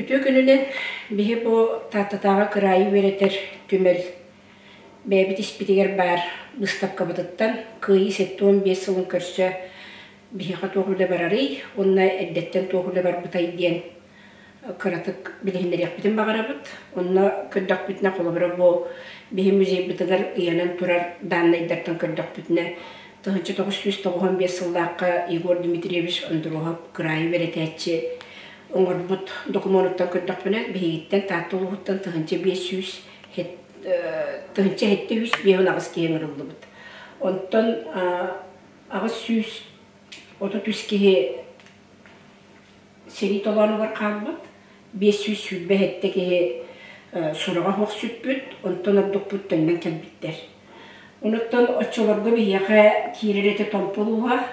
Үтүө күнүнэн биһи бу Тааттатааҕы кыраайы үөрэтэр түмэл бэйэбит испитигэр баар быыстапкабытыттан Кыайыы 75 сылын көрсө биһиэхэ туох үлэ барарый уонна эрдэттэн туох үлэ барбытай диэн кыратык билиһиннэриэхпитин баҕарабыт. Онно көрдөхпүтүнэ, холобура, бу биһи музейбытыгар ыйанан турар дааннайдартан көрдөхпүтүнэ, 1995 сыллаахха Егор Дмитриевич Ондуруоһап кыраайы үөрэтээччи оҥорбут докумуонуттан көрдөхпүнэ, биһигиттэн Таатта улууһуттан 1500 1758 киһи ыҥырыллыбыт. Онтон 833 киһи сэрии толоонугар хаалбыт, 527 киһи сураҕа суох сүппүт, онтон ордукпут төннөн кэлбиттэр. Онуттан оччолорго биһиэхэ киирэр этэ Томпо улууһа,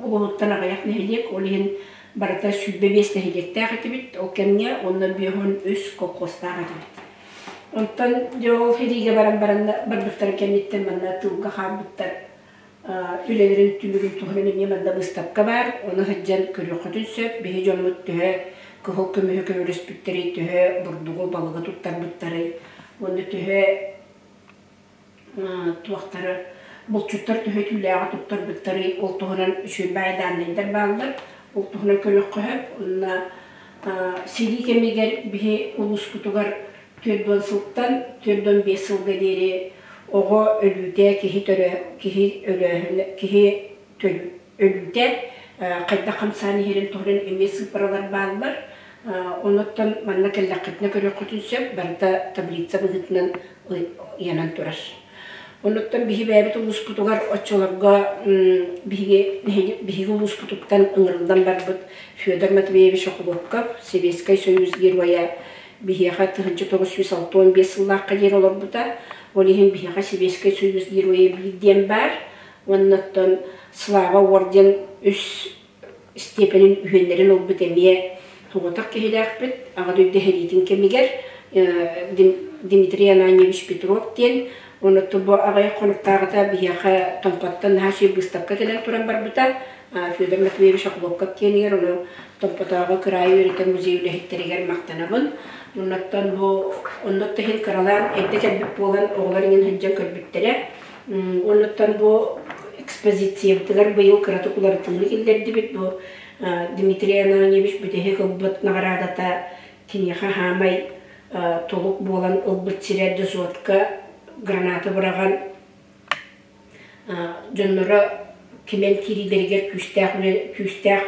улууһуттан аҕыйах нэһилиэк, ол иһин барыта 25 нэһилиэктээх этибит ол кэмҥэ уонна 53 колхозтаах этибит. Онтон дьэ ол сэриигэ баран баран барбыттарын кэнниттэн манна тыылга хаалбыттар үлэлэрин түмүгүн туһунан эмиэ манна быыстапка баар, ону сылдьан көрүөххүтүн сөп. Биһи дьоммут төһө кыһыл көмүһү көмөлөспүттэрий, төһө бурдугу, балыгы туттарбыттарый уонна төһө туохтары булчуттар төһө түүлээҕи туттарбыттарый, ол туһунан үчүгэй баай дааннайдар бааллар, ол туһунан көрүөххэ сөп. Уонна сэрии кэмигэр биһи улууспутугар 40 сылтан 45 сылга диэри оҕо өлүүтэ, киһи төрө киһи өлөөһүнэ киһи өлүүтэ хайдах хамсаан иһэрин туһунан эмиэ сыыппаралар бааллар. Онуттан манна кэллэххитинэ көрүөххүтүн сөп, барыта таблица быһыытынан ыйанан турар. Онуттан биһи бэйэбит улууспутугар оччолорго биһиги биһиги улууспутуттан ыҥырыллан барбыт Федор Матвеевич Охлопков, Советскай Союз Геройа биһиэхэ 1965 сыллаахха диэри олорбута. Ол иһин биһиэхэ Советскай Союз Геройа биир диэн баар. Уонна оттон Слава орден үс степенин үһүөннэрин ылбыт эмиэ соҕотох киһилээхпит. Аҕа дойду сэриитин кэмигэр Дмитрий Ананьевич Петров диэн. Онуттан бу аҕыйах хонуктааҕыта биһиэхэ Томпоттон наһаа үчүгэй быыстапка кэлэн туран барбыта. Федор Матвеевич Охлопков киэнигэр ону Томпотооҕу кыраайы үөрэтэр музей үлэһиттэригэр махтанабын. Оннуттан бу оннук да иһин кыралаан эрдэ кэлбит буолан оҕолор иҥин сылдьан көрбүттэрэ. Оннуттан бу экспозициябытыгар быйыл кыратык уларытыыны киллэрдибит. Бу Дмитрий Ананьевич бүтэһик ылбыт наҕараадата киниэхэ хаамай толук буолан ылбыт сирэ дозотка граната быраҕан дьонноро кимэн киириилэригэр күүстээх үлэ күүстээх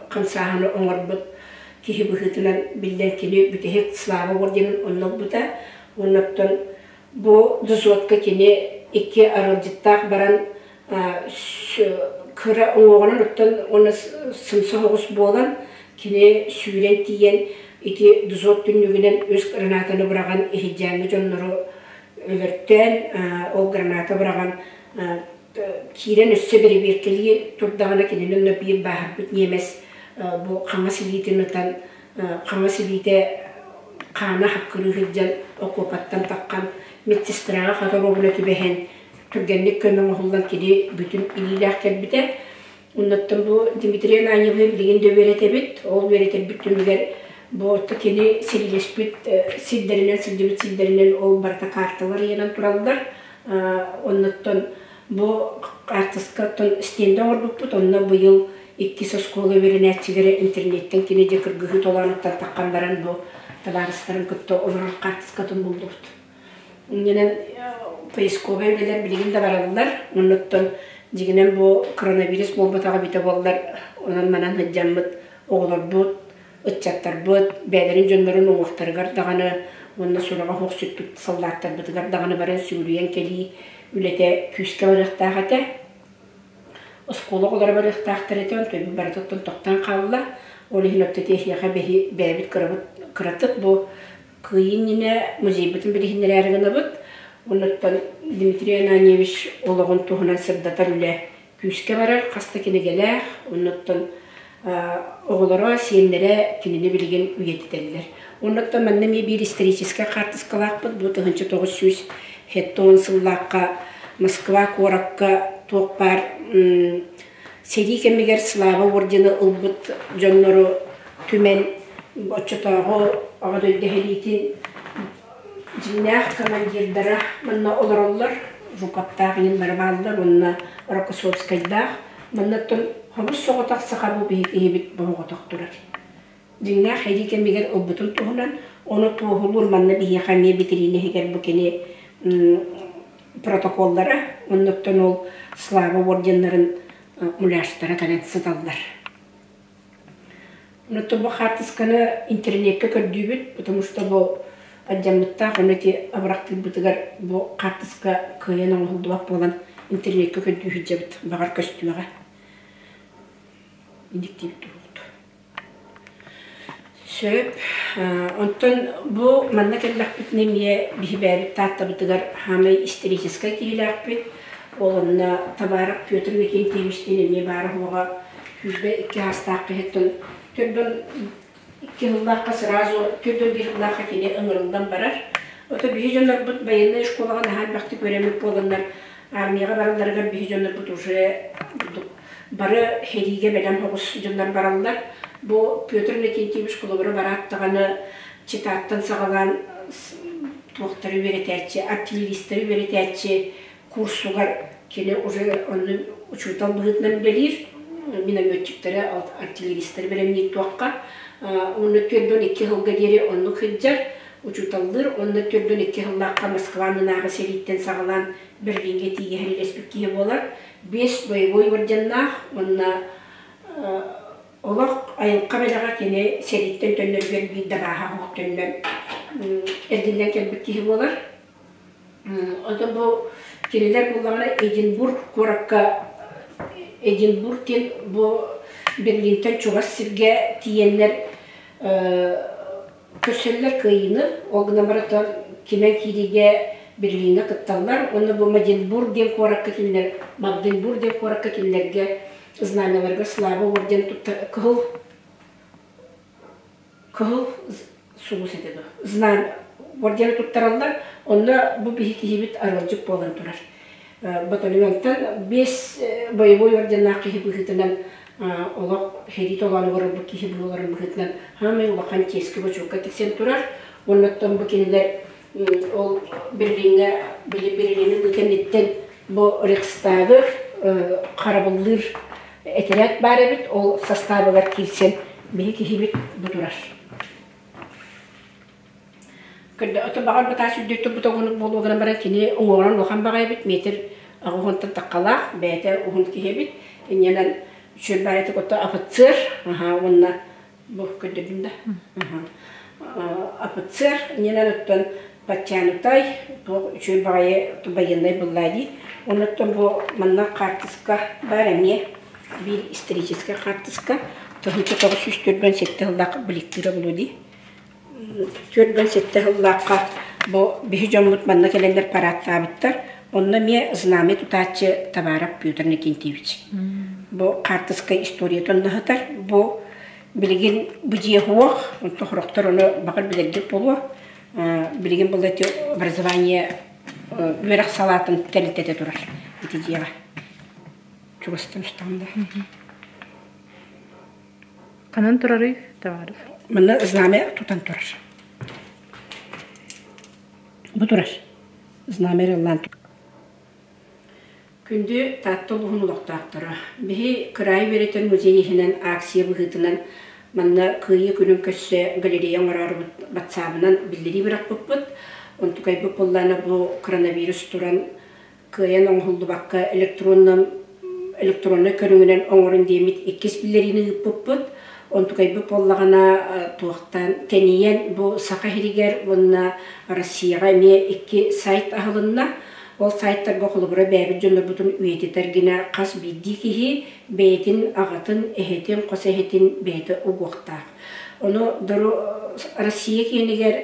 хамсааһыны оҥорбут киһи быһыытынан биллэн кини бүтэһик Слава орденын онно ылбыта. Уонна оттон бу дозотка кини икки аралдьыттаах баран кыра уҥуоҕунан оттон уонна сымса соҕус буолан кини сүүрэн тиийэн ити дозот түннүгүнэн үс гранатаны быраҕан иһирдьээҥҥи дьоннору өлөртөөн, ол граната быраҕан киирэн өссө бэрэбиэркэлии турдаҕына кинини онно биир бааһырбыт ньиэмэс бу хаҥас илиитин ытан хаҥас илиитэ хаана хаккырыы сылдьан окуопаттан таххан медсестраҕа хата оруобуна түбэһэн түргэнник көмө оҥоһуллан кини бүтүн илиилээх кэлбитэ. Оннуттан бу Дмитрий Ананьевы билигин да үөрэтэбит. Ол үөрэтэрбит түмүгэр бу отто кини сирилэспит сирдэринэн, сылдьыбыт сирдэринэн ол барыта карталар ыйанан тураллар. Оннуттан бу хаартыскаттан стендэ оҥорбуппут. Онно быйыл иккис оскуола үөрэнээччилэрэ интернеттэн кини дьэ кыргыһыы толоонуттан таххан баран бу табаарыстарын кытта олорор хаартыскатын буллубут. Иннинэн поисковай үлэлэр билигин да бараллар. Оннуттан дьиҥинэн бу коронавирус буолбатаҕа эбитэ буоллар, онон-манан сылдьаммыт оҕолорбут, ыччаттарбыт бэйэлэрин дьоннорун уҥуохтарыгар даҕаны уонна сураҕа суох сүппүт саллааттарбытыгар даҕаны баран сүгүрүйэн кэлии үлэтэ күүскэ барыахтаах этэ. Оскуола оҕолоро барыахтаахтар этэ, онтон барытыттан тохтоон хаалла. Ол иһин оттон эһиэхэ бэйэбит кырабыт кыратык бу Кыайыы иннинэ музейбытын билиһиннэрээри гынабыт. Оннуттан Дмитрий Ананьевич олоҕун туһунан сырдатар үлэ күүскэ барар, хас да кинигэлээх. Оннуттан оҕолоро, сиэннэрэ кинини билигин үйэтитэллэр. Оннуттан манна эмиэ биир историческай хаартыскалаахпыт. Бу 1970 сыллаахха Москва куоракка туох баар Сэрии кэмигэр Слава ордены ылбыт дьоннору түмэн оччотооҕу Аҕа дойду сэриитин дьиҥнээх командирдара манна олороллор, Жуковтаах иҥин бары бааллар уонна Рокоссовскайдаах. Маннаттан хомус соҕотох саха бу биһи киһибит боһоҕотох турар. Дьиҥнээх сэрии кэмигэр ылбытын туһунан, ону туоһулуур манна биһиэхэ эмиэ битириинэ иһигэр бу кини протоколлара, оннуттан ол Слава орденнарын муляжтара кэлэн сыталлар. Онуттан бу хаартысканы интернеккэ көрдүүбүт, потому что бу алдьаммыттаах ону ити абырахтыырбытыгар бу хаартыска кыайан оҥоһуллубат буолан интернеккэ көрдүү сылдьабыт, баҕар көстүөҕэ. Иниктиибит туһугут. Сөп. Онтон бу манна кэллэхпитинэ эмиэ биһи бэйэбит Тааттабытыгар хаамай историческай киһилээхпит. Ол онно Табаарап Петр Викентьевичтиин эмиэ баара-суоҕа 22 саастаах киһиттэн төрдөн икки сыллаахха сразу төрдөн биир сыллаахха кини ыҥырыллан барар. Ото биһи дьоннорбут военнай школаҕа наһаа элбэхтик үөрэммит буоланнар армияҕа баралларыгар биһи дьоннорбут уже бары сэриигэ бэлэм соҕус дьоннор бараллар. Бу Петр Иннокентьевич холобура бараат даҕаны Читаттан саҕалаан туохтары үөрэтээччи, артиллеристары үөрэтээччи курсугар кини уже онно учуутал быһыытынан үлэлиир, минометчиктары, артиллеристары бэлэмниир туохха. Уонна 42 сылга диэри оннук сылдьар, учууталлыыр. Уонна 42 сыллаахха Москва аннынааҕы сэрииттэн саҕалаан Берлиҥҥэ тиийэ сэриилэспит киһи буолар. Биэс боевой орденнаах уонна олох айылҕа бэлэҕэ кини сэрииттэн төннөрүгэр биир да бааһа суох төннөн эргиллэн кэлбит киһи буолар. Оттон бу кинилэр буоллаҕына Эдинбург куоракка Эдинбург диэн бу Берлинтэн чугас сиргэ тиийэннэр көрсөллөр кыайыыны, ол гынан баран кимэн киириигэ Берлиҥҥэ кытталлар уонна бу Маденбург диэн куоракка кинилэр Магденбург диэн куоракка кинилэргэ знамяларга Слава орден тутта кыһыл кыһыл сулус этэ дуо знамя ордены туттараллар онно бу биһи киһибит арыалдьыт буолан турар батальонтан биэс боевой орденнаах киһи быһыытынан олох сэрии толоонугар ылбыт киһи буоларын быһыытынан хаамай улахан чиэскэ бочуокка тиксэн турар. Оннуттан бу кинилэр ол Берлиҥҥэ били Берлини ылыы кэнниттэн бу Рейхстагы харабыллыыр этэрээт баар эбит, ол састаабыгар киирсэн биһи киһибит бу турар. Ото баҕар бытаас үрдүк турбут оҕунук буолуо гынан баран кини уҥуоҕунан улахан баҕайы эбит, метр аҕыһынтан таххалаах, бэйэтэ уһун киһи эбит. Инньэнэн үчүгэй баайытык ото офицер, аха уонна бу көрдөрдүм да, офицер, инньэнэн оттон подтянутай, туох үчүгэй баҕайы байыаннай буллаа дии. Оннуттан бу манна хаартыска баар эмиэ биир историческай хаартыска 1947 сыллаах бликтыыра булуу дии. 47 сыллаахха бу биһи дьоммут манна кэлэннэр параадтаабыттар. Онно эмиэ знамя тутааччы Табаров Петр Никентьевич. Бу хаартыска историятын онно Бу билигин бу дьиэ суох, онтон сорохтор ону баҕар билэргит буолуо. Билигин бұл эти образование үөрэх салаатын тэрилтэтэ турар ити дьиэҕэ. Чугастан устаҕын да. Ханан турарый, Товаров? Манна знамя тутан турар. Бу турар. Знамя ыллаан Күндү Таатта улууһун олохтоохторо, биһи кыраайы үөрэтэр музей иһинэн акция быһыытынан манна Кыайыы күнүн көрсө галерея оҥороорубут батсаабынан биллэрии бырахпыппыт. Онтукайбыт буоллаана бу коронавирус туран кыайан оҥоһуллубакка электроннай электроннай көрүҥүнэн оҥорун диэммит иккис биллэриини ыыппыппыт. Онтукайбыт буоллаҕына туохтан тэнийэн бу Саха сиригэр уонна Россияҕа эмиэ икки сайт аһылынна. Ол сайтарга холобура бэйэбит дьоннорбутун үйэтитэр гына хас биирдии киһи бэйэтин аҕатын, эһэтин, хос эһэтин бэйэтэ угуохтаах. Ону Россия киэнигэр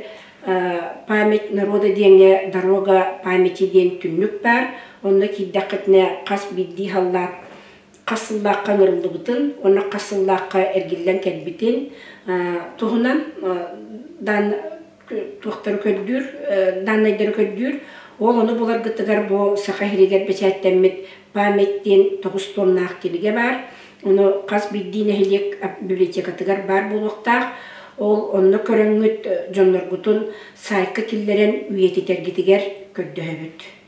Память народа диэҥҥэ Дорога памяти диэн түннүк баар. Онно киирдэххитинэ хас биирдии халлаат хас сыллаахха ыҥырыллыбытын уонна хас сыллаахха эргиллэн кэлбитин туһунан туохтары көрдүүр, даннайдары көрдүүр. Ол ону буларгытыгар бу Саха сиригэр бэчээттэммит Память диэн тоҕус тоннаах кинигэ баар. Ону хас биирдии нэһилиэк библиотекатыгар баар буолуохтаах. Ол онно көрөҥҥүт дьонноргутун сайтка киллэрэн үйэтитэргитигэр көрдөһөбүт.